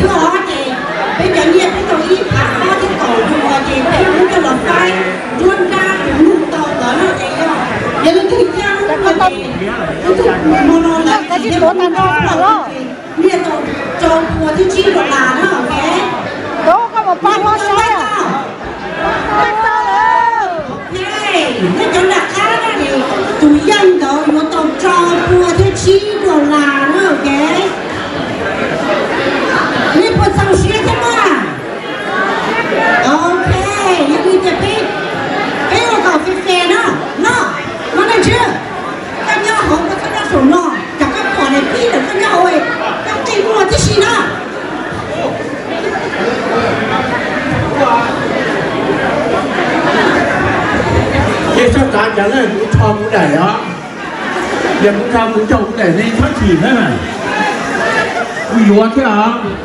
Ces peb cov nyiaj peb tau ib phav ob thiab kaum dua ces peb muab coj los faib nruab nrab tus nug tau ntawd no ces yog, yog leej twg yaj ua ces tus nug no lawv ces yog nyiaj tau rau pua thiab tsib dollar na, ok. Ok, nej cov nram qab na, tus yaj ntawd yuav tau rau pua thiab tsib dollar na, ok. Nej puas txaus siab thiab mas? Ok, yog li ces peb, peb ua kom fair fair na, no, no nej ntswg, koj nyob hauv, koj txhob nyob saum no, tsam koj pom daim pib lawm koj nyob hauv, koj qi muag tib si na. Ces sab tav cas na kuv rho kuv daim os, yog kuv rho kuv coj kuv daim nej txhob chim na, kuv yuav thiab os.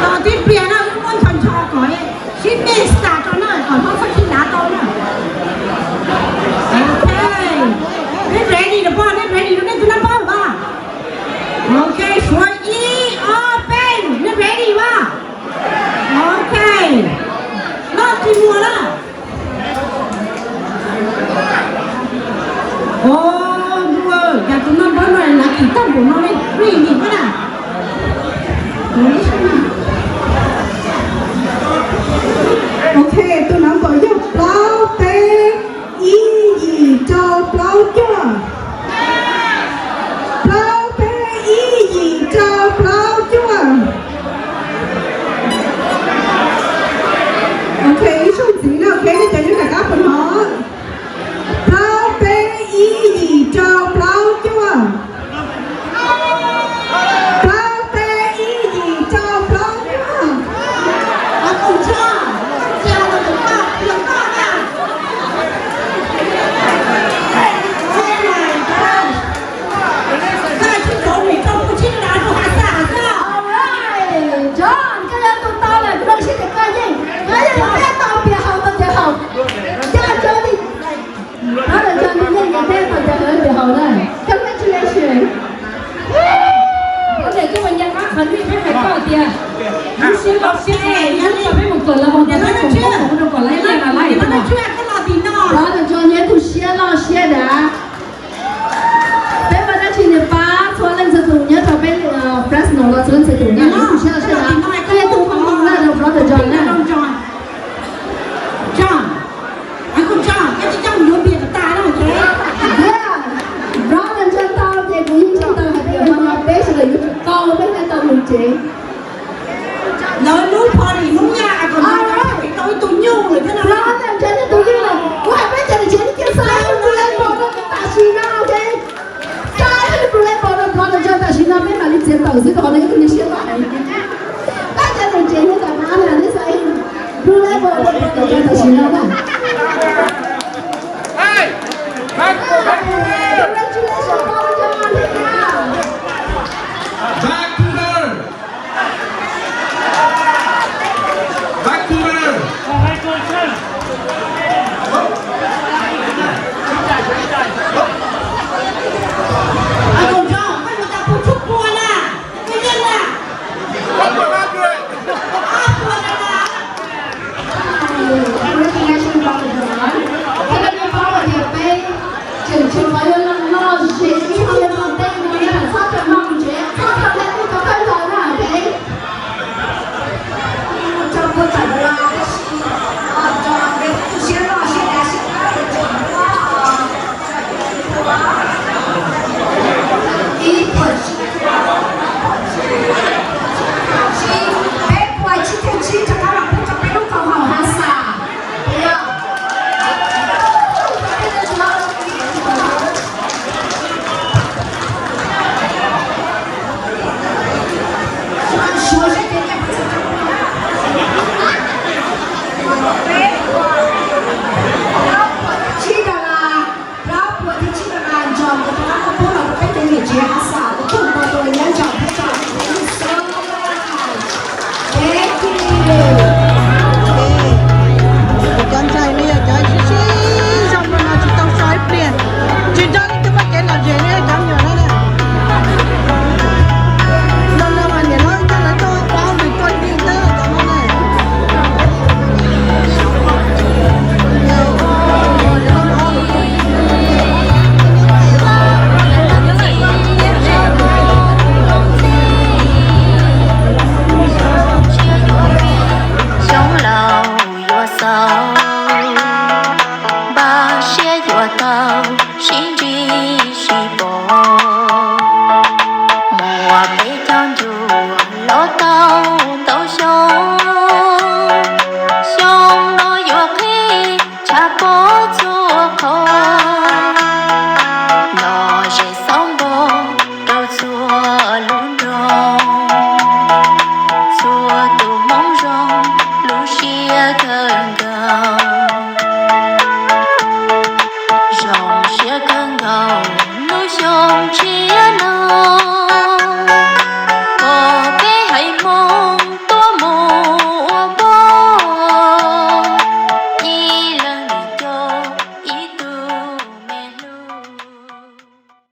Tos tib pliag na, wb muab ncho ncho kom sib mej xas rau na, kom hlob txhob khib dav tau na. Ok, nej ready los pog, nej ready rau nej tus naj npawb mas? Ok, suav ib ob peb, nej ready mas? Ok, no tsis muag na. Ua, cas tus naj npawb no lav kim tag npaum no li, nej nim pab na. Ok, tus naj npawb yog plaub peb ib yim rau plaub cuaj. Plaub peb ib yim rau plaub cuaj. Ok, ib zaug ntxiv na, ok, nej cov nyob nram qab puas hnov? Plaub peb ib yim rau plaub cuaj. Plaub peb ib yim rau plaub cuaj. Alright, John, koj yuav tus tau lawm, kuv zoo siab tias koj yeej, koj yeej peb tau npias haus tau npias haus. Coj John li, Brother John, nws yeej peb tau npias haus npias haus na. Congratulations. Brother, koj mas nco qab qhov twg peb hais koj tias lub siab loj siab dav, yog peb mus kawm los mus tias peb mus kawm rau kom lawv nyiaj mas lawv hais tias Brother John yog ib tug siab loj siab dav. Peb ua dab tsi nws pab txhua leej txhua tus nyob rau peb Fresno los txhua leej txhua tus na, ib tug siab loj siab dav, koj yog tus qhov muag na rau Brother John na. John, Uncle John, koj tsis coj mus yuav npias kom tas na, ok? Brother John tau ces kuv yeej tsis tau hais tias mas peb sawv daws yuav tsum tau, peb thiaj tau mus tsev. Lawv lub party hnub nyoog a kom tau ib tug nyuj lawm thiab no. Brother John tus nyuj lawm, kuv hais peb cov niam tsev nej cia li xa ib Blue Label rau tam sim no, ok? Xa ib Blue Label rau Brother John tam sim no, peb mam li txiav tawm xwb rau qhov no ib tug niag siab loj heev. Peb cov niam tsev nyob tom qab no nej xa ib Blue Label rau Brother John tam sim no na.